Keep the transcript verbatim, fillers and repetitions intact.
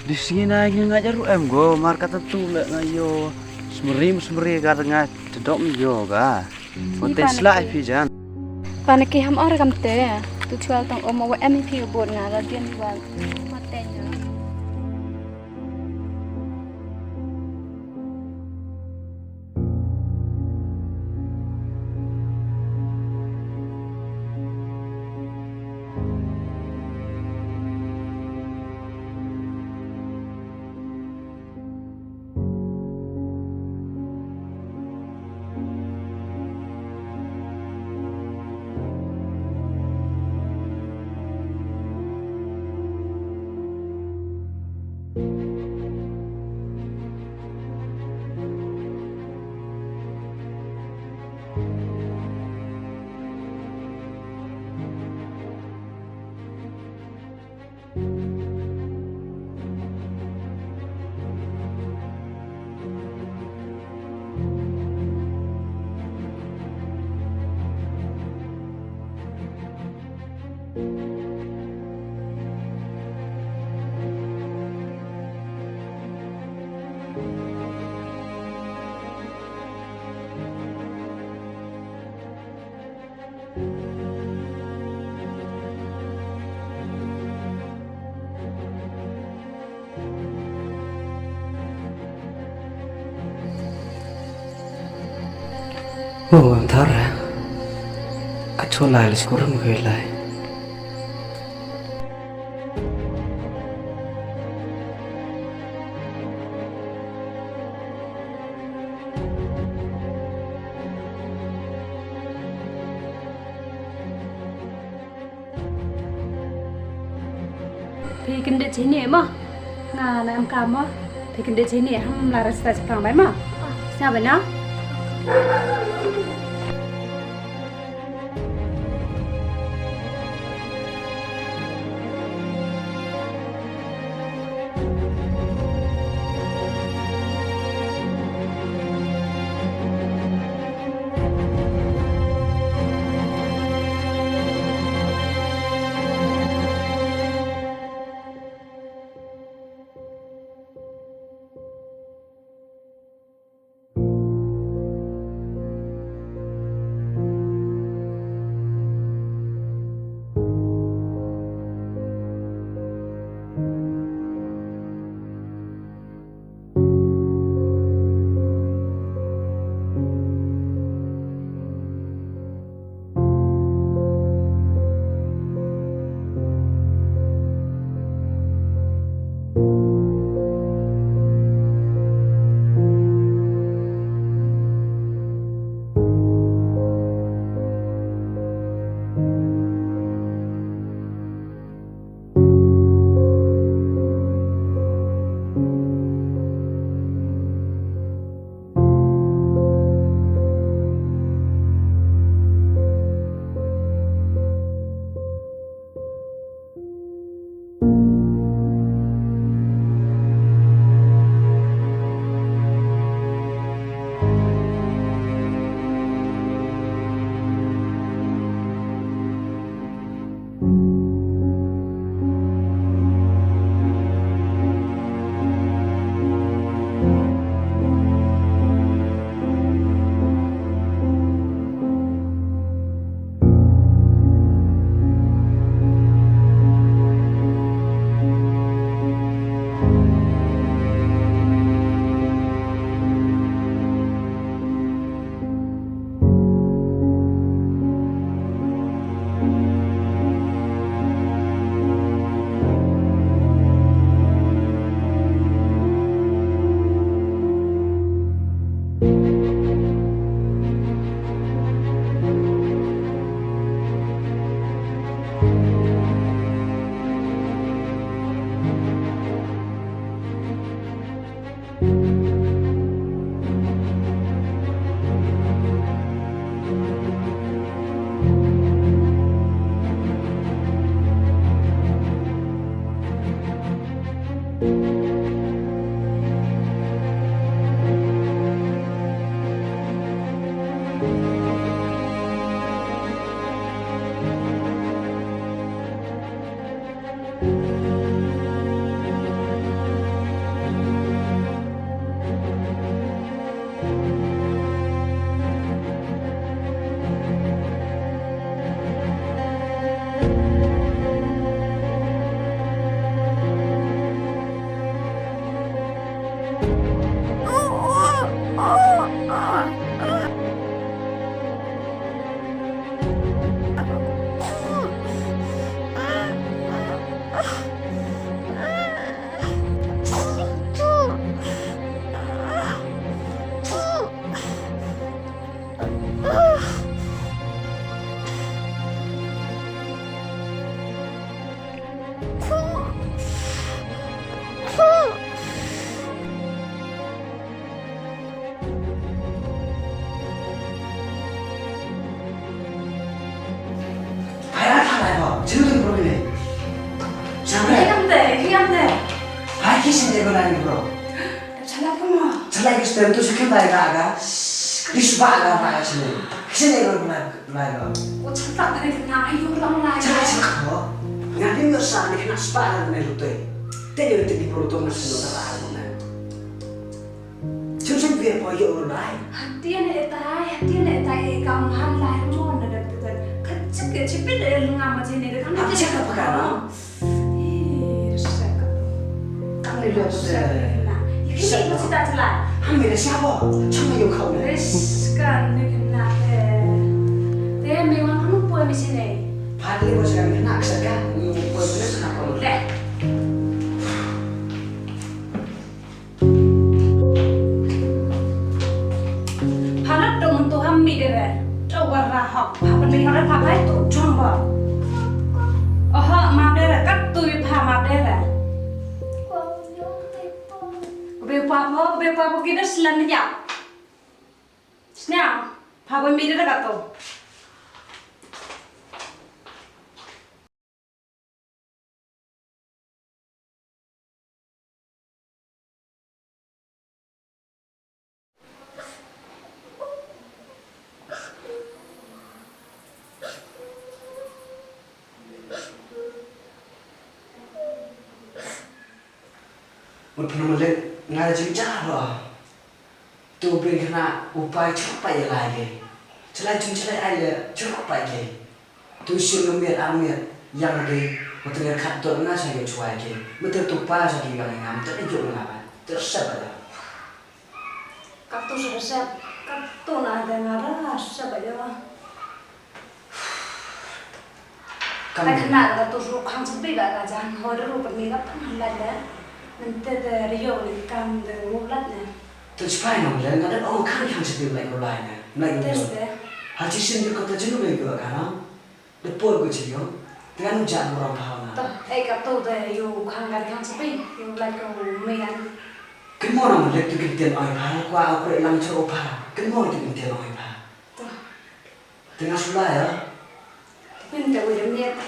Di sngi na ngi nga jaru em go mar kata tu le nga yo. Smeri smeri ka nga tedok yo ga. Konten sla ai pijan. Pana ki ham or kam te. Tu chwal tong om wa em pi bor nga la dien wal. Maten. Oh, am thar. Acho lai le skur mu lai. Phi kyndit shane mo? Nga na em kam mo. Phi kyndit shane, ham la rasta chapang bai mo. Sna bai na. Kisa ne ko nai bro. Chalai ko ma. Chalai ko stem tu sekem lai ga ga. Kisa ba ga ba sini. Kisa ne ko nai lai ga. Ko chalai ko ne na ayu lang lai. Chalai chalai ko. Nga dim yo sa ni kena spa ne lu tu. Te yo te di bro tu mas no ta la ko na. Chim chim pia poi ïoh ruh lai. Hati ne tai, hati ne tai, eh, kam han lai mo na da putar. Kacik ke chipit, eh, ngam ma jene de kam. Am chak apa ka no? Ih, rasa ka. Kam ni lo tu de. Na. Ini ko sita chala. Ham ni de siapa? Chang yo kau ne. Ris kan ni kena te. Te me wan anu poi mi sini. Phan ni mo sini kena kesaka. Ni poi ni sana kau. Deh. Pha la dum tu ham mi de re. Tu wa ra hok. Pha pa mi re pha bai tu chong ba. Oho, ma de re kat tu pha ma de re. Be pa po, be pa po ki de slan ya. Snya, pha pa mi de re kat tu. Mut pynlong leh nga jingjar ba. Tu bin khynnah u pai chok pai ïa lai ke. Chalai jing chalai ai le chok pai ke. Tu shu nang miet ar miet yang ke. Mut ngi khat tu nga cha ïa chwai ke. Mut tu pa cha ki yang nga mut ïa juk nga ba. Tu sep ba. Katu sep sep katu na de nga ra sep ba ïa. Kam. Ka khynnah ka tu ruh khang sapi ba ka jan ho de ruh pynmih ka pynlait de. Mynta de riewlui kam de nguh lait ne. Te chipai nong le nga de ong khang khang sapi lai ko lai ne. Lai ko. Tes de. Ha chi sin de ko te jinu le ko ka na. De por ko chi yo. Te kan u jan mo rong pha na. To, eh ka tu de yu khang ka khang sapi. Yu lait ko me an. Kin mo nong le tu kin tien oi pha. Kwa au kre lang cho pha. Kin mo tu kin tien oi pha. To. Te nga shu lai ïa. Pynte u ïa miet.